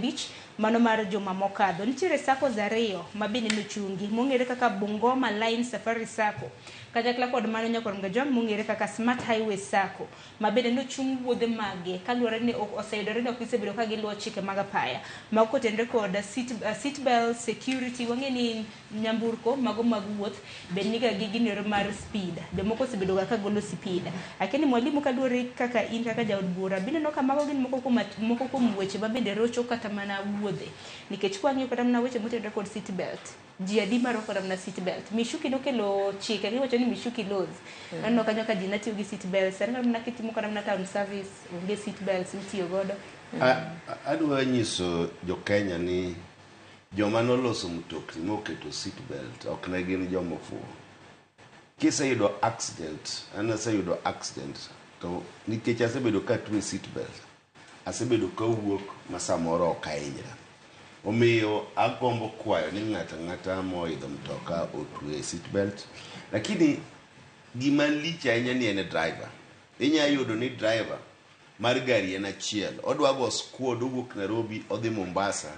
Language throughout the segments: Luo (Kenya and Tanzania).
5 mano mar juma mokadho. Nitiere SACCOs ariyo ma bende nochungi mong'ere kaka Bungoma Line Safari SACCO kanyakla kod mano Nyakwar Mgajwang' mong'ere kaka Smart Highway SACCO ma bende nochung wuodhe mage kaluwore ni oseyudore ni ok gisebedo ka giluwo chike mag apaya mago kotenore kod seat belt security. Wang'e ni nyamburko mago mag wuoth bed niga gi gino mar speed, jomoko osebedo ga ka golo speed. Akia ni mwalimu, kaluwore kaka in kaka jaod bura, bineno ka mago gin moko kuom weche ma bende rocho kata mana wuodhe, nikech kwang'iyo kata mana weche motenore kod seat belt, ji adi marwako kata mana seat belt? Michuki nokelo chike giwacho ni Michuki laws. Aneno kanyo ka ji ne tiyo gi seat belt. Sani kata mana kitimo kata mana town service, onge seat belts mitiyo godo. Adwa nyiso jo Kenya ni joma noloso mtokni moketo seat belt ok ne gin joma ofuwo. Kiseyudo accident, an aseyudo accident to nikech asebedo ka atwe seat belt, asebedo kawuok ma samoro ok ahinyra. Omiyo agombo kwayo ni ng'ato ang'ata moidho mtoka otwe seat belt. Lakini gima lich ahinya ni en driver. Inya yudo ni driver mar gari en achiel, odwa go squad, owuok Nairobi odhi Mombasa,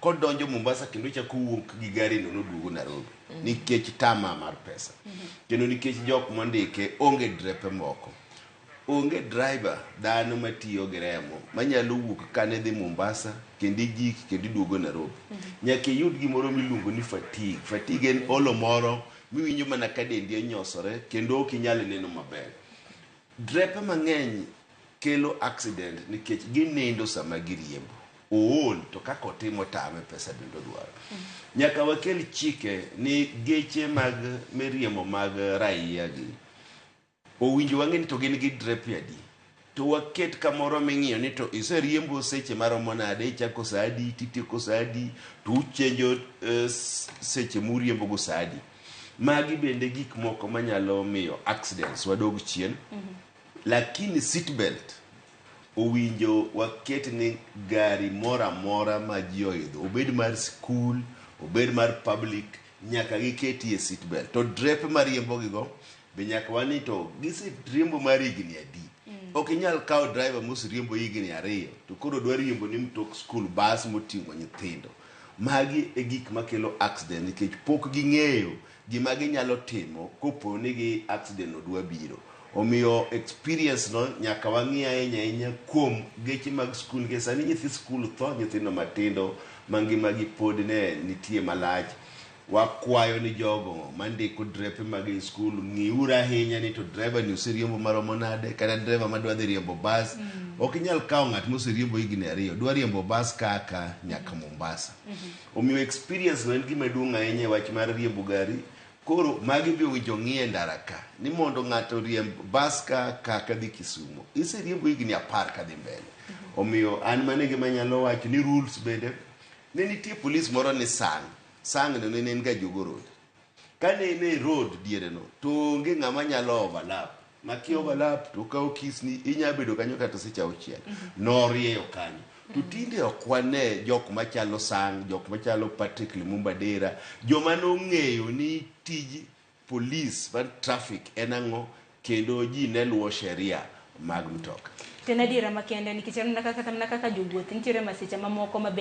kodonjo Mombasa kendo ochako wuok gi gari no noduogo Nairobi nikech tama mar pesa kendo nikech jok mondike onge drepe moko, onge driver, dhano matiyo gi remo manyalo wuok kane dhi Mombasa kendo igik kendo iduogo Nairobi. Nyaka iyud gimoro miluongo ni fatigue. Fatigue en olo moro miwinjo mana ka dendi onyosore kendo ok inyal neno maber. Drepe mang'eny kelo accident nikech ginindo sama giriembo, ool to kaka otimo tame, pesa bende odwaro. Nyaka wakel chike ni geche mag miriembo mag raia gi owinjo wang'e ni to gin gi drepe adi, to waket kamoro ming'iyo ni to iseriembo seche maromo nade, ichako sa adi titieko sa adi, to uchenjo seche muriembogo sa adi. Magi bende gik moko manyalo miyo accidents wadog chien. Lakini seat belt owinjo waket ni gari moro amora ma ji oidho, obed mar skul, obed mar public, nyaka giketie seat belt. To drepe mariembogigo be nyaka wani to giseriembo mar higni adi. Ok inyal kawo driver moseriembo higni 2 to koro dwa riembo ni mtok school bus moting'o nyithindo. Magi e gik makelo accident nikech pok ging'eyo gima ginyalo timo kopo ni gi accident no dwa biro. Omiyo experience no nyaka wang'i ahinya ahinya kuom geche mag skul, nikech sani nyithi skul tho, nyithindo matindo ma ngimagi pod ne nitie malach. Wakwayo ni jogo mandiko drepe mag e skul, ng'iuru ahinya ni to driver ni oseriembo maromo nade, kata driver madwa dhi riembo bus. Ok inyal kawo ng'at moseriembo higni 2 dwa riembo bus kaka nyaka Mombasa. Omiyo experience no en gima duong' ahinya e wach mar riembo gari. Koro magi be owinjo ng'i e ndara ka ni mondo ng'ato riemb bus ka kaka dhi Kisumo, iseriembo higni 10 kadhi mbele. Omiyo an mano e gima anyalo wacho ni rules bende ne nitie. Police moro ni sang sang no ne en ga Jogoo Road. Kane en e road diere no to onge ng'ama nyalo overlap, ma ki overlap to okawo kisni, inya bedo kanyo kata seche 6. Norieyo kanyo to tinde ok wane jok machalo Sang, jok machalo Patrick Lumumba Dera, joma nong'eyo ni tij police mar traffic en ang'o kendo ji ne luwo sheria mag mtoka. To en adiera makende nikech en mana kaka, kata mana kaka jowuoth nitiere masiche mamoko ma.